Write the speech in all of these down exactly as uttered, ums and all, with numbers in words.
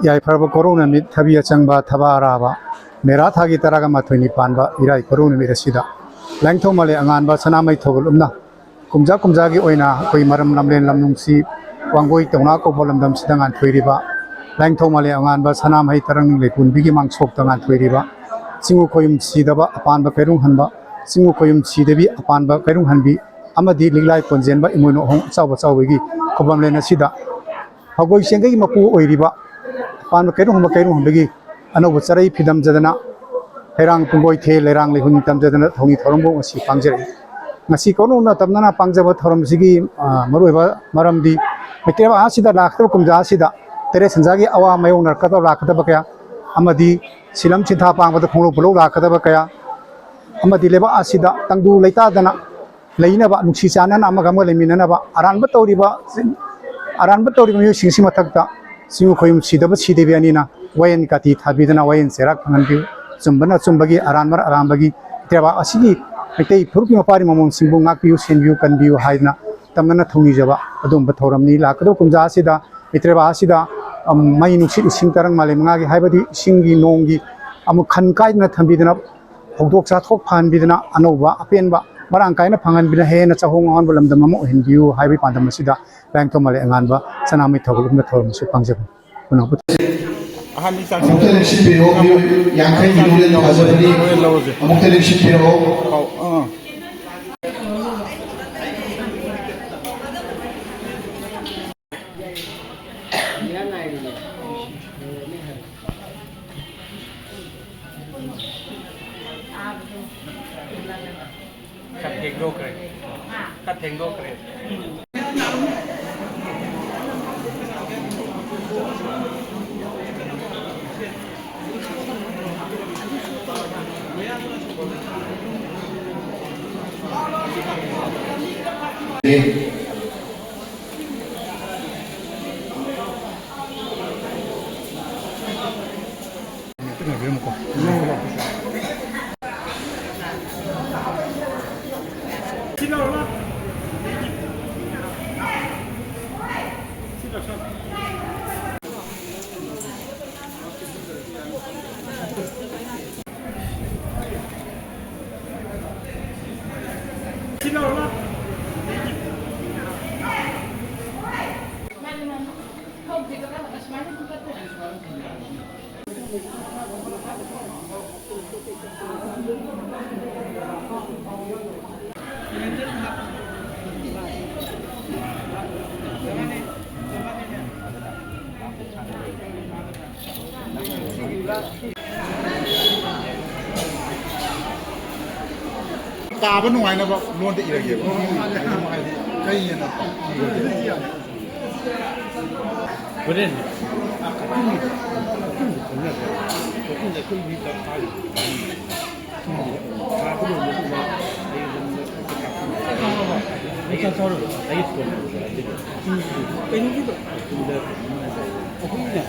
ꯌꯥꯏꯐꯔꯕ ꯀꯣꯔꯧ ꯅꯨꯃꯤꯠ, ꯊꯕꯤ ꯑꯆꯪꯕ, ꯊꯕꯥ ꯑꯔꯥꯕ, ꯃꯦꯔꯥ ꯊꯥꯒꯤ ꯇꯔꯥꯒ ꯃꯥꯊꯣꯏꯅꯤ ꯄꯥꯟꯕ ꯏꯔꯥꯏ ꯀꯣꯔꯧ ꯅꯨꯃꯤꯠ ꯑꯁꯤꯗ ꯂꯥꯏꯅꯤꯡꯊꯧ ꯃꯂꯦ ꯑꯉꯥꯟꯕ ꯁꯅꯥꯃꯍꯤ ꯊꯧꯒꯜ ꯎꯝꯅ ꯀꯨꯝꯖꯥ ꯀꯨꯝꯖꯥꯒꯤ ꯑꯣꯏꯅ ꯑꯩꯈꯣꯏ ꯃꯔꯝ ꯂꯝꯂꯦꯟ ꯂꯝꯅꯨꯡꯁꯤ ꯋꯥꯡꯒꯣꯏ ꯇꯧꯅꯥ ꯀꯧꯕ ꯂꯝꯗꯝꯁꯤꯗ ꯉꯥꯟꯊꯣꯏꯔꯤꯕ ꯂꯥꯏꯅꯤꯡꯊꯧ ꯃꯂꯦ ꯑꯉꯥꯟꯕ ꯁꯅꯥꯃꯍꯤ ꯇꯔꯪ ꯂꯩꯄꯣꯟꯕꯤꯒꯤ ꯃꯥꯡꯁꯣꯛꯇ ꯉꯥꯟꯊꯣꯏꯔꯤꯕ ꯆꯤꯡꯉꯨ ꯈꯣꯌꯨꯝ ꯁꯤꯗꯕ ꯑꯄꯥꯟꯕ ꯀꯩꯔꯨꯡ ꯍꯟꯕ, ꯆꯤꯡꯉꯨ ꯈꯣꯌꯨꯝ ꯁꯤꯗꯕꯤ ꯑꯄꯥꯟꯕ ꯀꯩꯔꯨꯡ ꯍꯟꯕꯤ ꯑꯃꯗꯤ ꯂꯤꯛꯂꯥꯏ ꯀꯣꯟꯖꯦꯟꯕ ꯏꯃꯣꯏꯅꯨ ꯑꯍꯣꯡ ꯑꯆꯥꯎꯕ ꯑꯆꯥꯎꯕꯒꯤ ꯈꯨꯕꯝꯂꯦꯟ ꯑꯁꯤꯗ ꯐꯧꯒꯣꯏ ꯆꯦꯡꯒꯩ ꯃꯄꯨ ꯑꯣꯏꯔꯤꯕ ꯑꯄꯥꯟꯕ ꯀꯩꯔꯨꯝꯕ ꯀꯩꯔꯨꯝꯕꯒꯤ ꯑꯅꯧꯕ ꯆꯔꯩ ꯐꯤꯗꯝꯖꯗꯅ ꯍꯩꯔꯥꯡ ꯄꯨꯡꯒꯣꯏ ꯊꯦ ꯂꯩꯔꯥꯡ ꯂꯩꯍꯨꯟ ꯇꯝꯖꯗꯅ ꯊꯧꯅꯤ ꯊꯧꯔꯝꯕꯨ ꯉꯁꯤ ꯄꯥꯡꯖꯔꯛꯏ꯫ ꯉꯁꯤ ꯀꯣꯅꯨꯡ ꯇꯝꯅꯅ ꯄꯥꯡꯖꯕ ꯊꯧꯔꯝꯁꯤꯒꯤ, ꯑ, ꯃꯔꯨꯑꯣꯏꯕ ꯃꯔꯝꯗꯤ ꯃꯩꯇꯩ ꯂꯩꯕꯥꯛ ꯑꯁꯤꯗ ꯂꯥꯛꯀꯗꯕ ꯀꯨꯝꯖꯥ ꯑꯁꯤꯗ ꯇꯔꯦꯠ ꯁꯟꯖꯥꯒꯤ ꯑꯋꯥ ꯃꯥꯌꯣꯛꯅꯔꯛꯀꯗꯕ ꯂꯥꯛꯀꯗꯕ ꯀꯌꯥ ꯑꯃꯗꯤ ꯁꯤꯂꯝ ꯁꯤꯟꯊꯥ ꯄꯥꯡꯕꯗ ꯈꯣꯡꯂꯣꯞ ꯄꯨꯂꯧ ꯂꯥꯛꯀꯗꯕ ꯀꯌꯥ ꯑꯃꯗꯤ ꯂꯩꯕꯥꯛ ꯑꯁꯤꯗ ꯇꯪꯗꯨ ꯂꯩꯇꯥꯗꯅ ꯂꯩꯅꯕ, ꯅꯨꯡꯁꯤ ꯆꯥꯟꯅꯅ ꯑꯃꯒ ꯑꯃꯒ ꯂꯩꯃꯤꯟꯅꯅꯕ, ꯑꯔꯥꯟꯕ ꯇꯧꯔꯤꯕ, ꯑꯔꯥꯟꯕ ꯇꯧꯔꯤꯕ ꯃꯤꯑꯣꯏꯁꯤꯡꯁꯤ ꯃꯊꯛꯇ ꯆꯤꯡꯉꯨ ꯈꯣꯌꯨꯝ ꯁꯤꯗꯕ ꯁꯤꯗꯕꯤ ꯑꯅꯤꯅ ꯋꯥꯌꯦꯟ ꯀꯥꯇꯤ ꯊꯥꯕꯤꯗꯨꯅ ꯋꯥꯌꯦꯟ ꯆꯩꯔꯥꯛ ꯐꯪꯍꯟꯕꯤꯌꯨ꯫ ꯑꯆꯨꯝꯕꯅ ꯑꯆꯨꯝꯕꯒꯤ, ꯑꯔꯥꯟꯕꯅ ꯑꯔꯥꯟꯕꯒꯤ ꯂꯩꯕꯥꯛ ꯑꯁꯤꯒꯤ ꯃꯩꯇꯩ ꯐꯨꯔꯨꯞꯀꯤ ꯃꯄꯥꯔꯤ ꯃꯃꯣꯟꯁꯤꯡꯕꯨ ꯉꯥꯛꯄꯤꯌꯨ, ꯁꯦꯟꯕꯤꯌꯨ, ꯀꯟꯕꯤꯌꯨ ꯍꯥꯏꯗꯨꯅ ꯇꯝꯅꯅ ꯊꯧꯅꯤꯖꯕ ꯑꯗꯨꯒꯨꯝꯕ ꯊꯧꯔꯝꯅꯤ꯫ ꯂꯥꯛꯀꯗꯕ ꯀꯨꯝꯖꯥ ꯑꯁꯤꯗ ꯂꯩꯕꯥꯛ ꯑꯁꯤꯗ, ꯑꯝ, ꯃꯩ, ꯅꯨꯡꯁꯤꯠ, ꯏꯁꯤꯡ ꯇꯔꯪ ꯃꯥꯂꯦꯝ ꯃꯉꯥꯒꯤ ꯍꯥꯏꯕꯗꯤ ꯏꯁꯤꯡꯒꯤ ꯅꯣꯡꯒꯤ ꯑꯃꯨꯛ ꯈꯟ ꯀꯥꯏꯗꯅ ꯊꯝꯕꯤꯗꯅ ꯐꯧꯗꯣꯛ ꯆꯥꯊꯣꯛ ꯐꯍꯟꯕꯤꯗꯅ ꯑꯅꯧꯕ ꯑꯄꯦꯟꯕ ꯃꯔꯥꯡ ꯀꯥꯏꯅ ꯐꯪꯍꯟꯕꯤꯗꯨꯅ ꯍꯦꯟꯅ ꯆꯥꯍꯣꯡ ꯉꯥꯍꯣꯡꯕ ꯂꯝꯗꯝ ꯑꯃ ꯑꯣꯏꯍꯟꯕꯤꯌꯨ ꯍꯥꯏꯕꯒꯤ ꯄꯥꯟꯗꯝ ꯑꯁꯤꯗ ꯂꯥꯏꯅꯤꯡꯊꯧ ꯃꯂꯦ ꯑꯉꯥꯟꯕ ꯁꯅꯥꯃꯍꯤ ꯊꯧꯒꯜ ꯎꯞꯅ ꯊꯧꯔꯝ ꯑꯁꯤ ꯄꯥꯡꯖꯕꯅꯤ꯫ ꯄꯨꯝꯅꯃꯛꯄꯨ ꯑꯍꯥꯟꯕꯒꯤ ꯆꯥꯛꯁꯤ ꯑꯃꯨꯛꯇ ꯂꯦꯡꯁꯤꯟꯕꯤꯔꯛꯑꯣ, ꯃꯤꯑꯣꯏ ꯌꯥꯡꯈꯩ ꯍꯦꯟꯗꯣꯛꯂꯦꯅ ꯊꯥꯖꯕꯅꯤ꯫ ꯍꯣꯔꯦꯟ ꯂꯧꯔꯁꯦ꯫ ꯑꯃꯨꯛꯇ ꯂꯦꯡꯁꯤꯟꯕꯤꯔꯛꯑꯣ꯫ ꯑꯧ, ꯑꯥ꯫ ꯈꯔ ꯊꯦꯡꯗꯣꯛꯈ꯭ꯔꯦ꯫ ꯈꯔ ꯊꯦꯡꯗꯣꯛꯈ꯭ꯔꯦ꯫ ꯇꯥꯕ ꯅꯨꯡꯉꯥꯏꯅꯕ ꯂꯣꯟꯗ ꯏꯔꯒꯦꯕ꯫ ꯍꯥꯏꯗꯤ ꯀꯩ ꯍꯦꯟꯅ ꯍꯣꯔꯦꯟ꯫ ꯀꯩꯅꯣꯒꯤꯗꯣ꯫ ꯑꯩꯈꯣꯏꯅꯦ꯫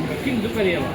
ꯀꯛꯆꯤꯡꯗ ꯀꯔꯤꯑꯕ?